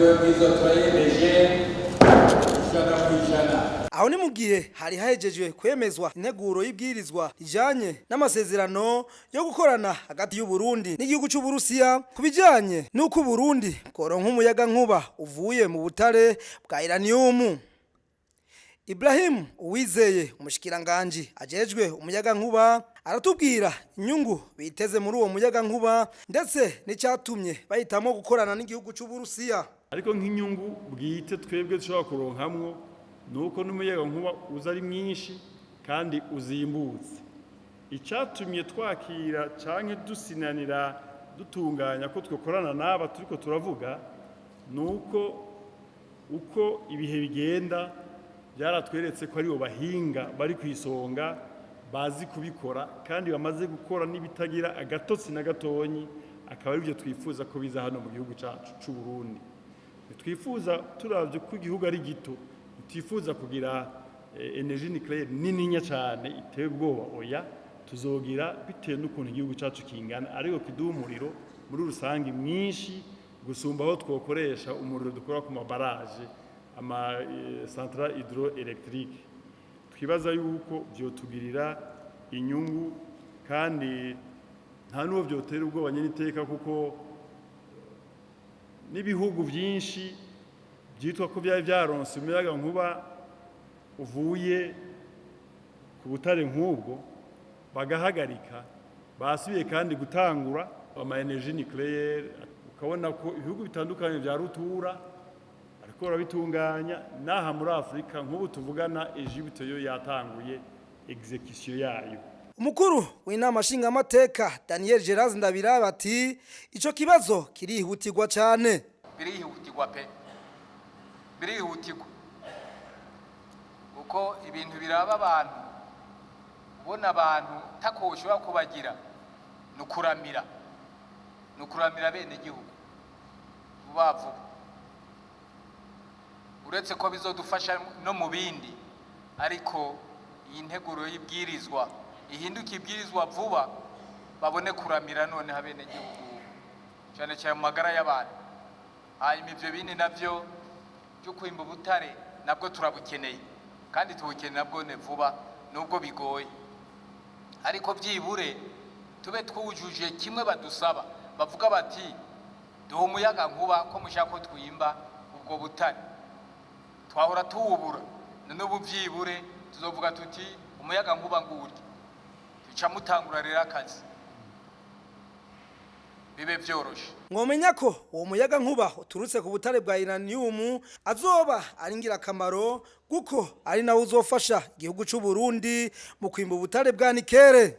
Integuro y'ibwirizwa turayemeje 100%. Aho ni mu gihe hari hahejejwe kwemezwa integuro y'ibwirizwa rijanye n'amasezerano yo gukorana hagati y'u Burundi n'igihugu cy'u Burusiya ku bijanye n'uko u Burundi bworonka umuyaga nkuba uvuye mu butare bwa uranium. Ibrahim Uwizeye, umushikiranganji ajejwe umuyaga nkuba, aratubwira inyungu biteze muri uwo muyaga nkuba ndetse n'icyatumye bahitamo gukorana n'igihugu cy'u Burusiya. Ariko nk'inyungu bwite twebwe dushobora kuronkamwo ni uko n'umuyaga nkuba uza ari mwinshi kandi uzimbutse. Icyatumye twakira canke dusinanira dutunganya ko twakorana n'aba turiko turavuga ni uko uko ibihe bigenda byaratweretse ko aribo bahinga bari ku isonga, bazi kubikora kandi bamaze gukora n'ibitagira agatotsi na gatonyi, akaba aribyo twifuza ko biza hano mu gihugu cyacu c'u Burundi. Twifuza, turavye ko igihugu ari gito, twifuza kugira énergie nucléaire nininya cyane iteye ubwoba. Oya, tuzogira bitewe n'ukuntu igihugu cyacu kingana, ariko kiduha umuriro muri rusange mwinshi gusumba aho twokoresha umuriro dukora ku ma barrages, ama centrales hydroélectriques. Twibaza yuko vyotugirira inyungu kandi nta n'uwo vyotera ubwoba nyene iteka, kuko n'ibihugu byinshi byitwa ko byari byaronse umuyaga nkuba uvuye ku butare nk'ubwo bagahagarika, basubiye kandi gutangura ama énergie nucléaire. Ukabona ko ibihugu bitandukanye bya rutura ariko barabitunganya. N'aha muri Afurika nk'ubu tuvugana, Egypte yo yatanguye exécution yayo. Umukuru w'inama nshingamateka Daniel Gerard Ndabiraba ati ico kibazo kirihutirwa cyane. Birihutirwa pe, birihutirwa, kuko ibintu biraba abantu, ubona abantu tako ushobora kubagira ni ukuramira, ni ukuramira bene igihugu vuba vuba. Uretse ko bizodufasha no mu bindi, ariko iyi nteguro y'ibwirizwa ihinduka ibwirizwa vuba, babone kuramira noneho abenegihugu, cyane cyane mu magara y'abantu. Hanyuma ibyo bindi nabyo byo kwimba ubutare nabwo turabukeneye, kandi tubukeneye nabwo ne vuba, nubwo bigoye, ariko byibure tube twujuje kimwe badusaba. Bavuga bati: "Duha umuyaga nkuba ko mushaka ko twimba ubwo butare twahora tuwubura." None ubu byibure tuzovuga tuti: "Umuyaga nkuba ngurya." Tuca mutangura rero akazi, bibe byoroshe. Mwomenya ko uwo muyaga nkuba uturutse ku butare bwa uranium azoba ari ngirakamaro, kuko ari nawe uzofasha igihugu cy'u Burundi mu kwimba ubutare bwa nickel.